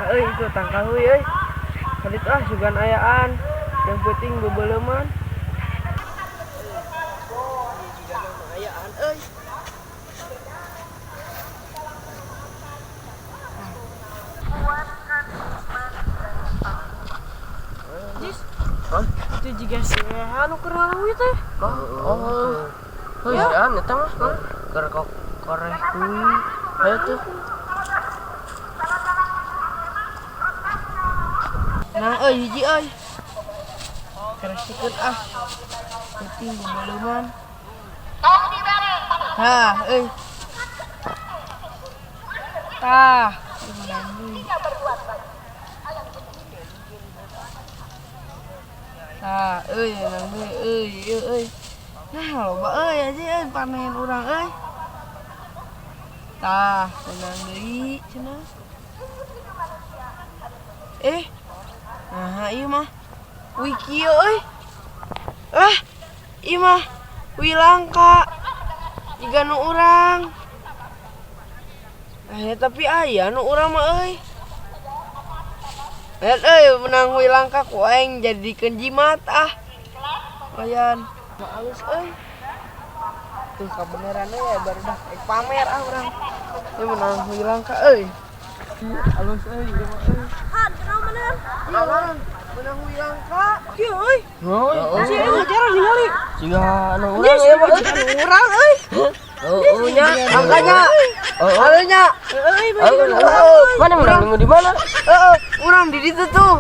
Euy, itu tangkal huy euy. Kaditu ah, sugan ayaan. Yang penting bebeleuman. Ayaan euy. Jis. Hah? Itu juga si anu keur ngalawi teh. Oh. Oh, ya, eta mah. Keur kok koreh kuy. Ayo tuh. Nah euy, hiji euy. Keresikeun ah. Penting bebeleuman. Tah, euy. Tah, menang deui. Tah, euy, menang deui euy, ieu euy. Nah, loba euy aja euy panen urang euy. Tah, menang deui cenah. Eh. Nah, ieu mah wih kieu euy. Ah, ieu mah wih langka. Jiga nu urang. Eh, tapi aya nu urang mah euy. Lihat euy, menang wih langka ku aing jadikeun jimat ah. Lumayan. Mah alus euy. Tuh kabeneran euy barudak rek pamer ah urang. Ieu menang wih langka euy. Alus euy ieu mah euy. Han, kenapa bener? Iya, urang menang wih langka. Kieu euy. Oh, Si ieu jarang ningali. Jiga anu urang ya mah. Jiga nu urang euy. Oh, nya. Makanya Oh, alunya. Euy, oh. Mana menang di mana? Heeh, urang di ditu tuh.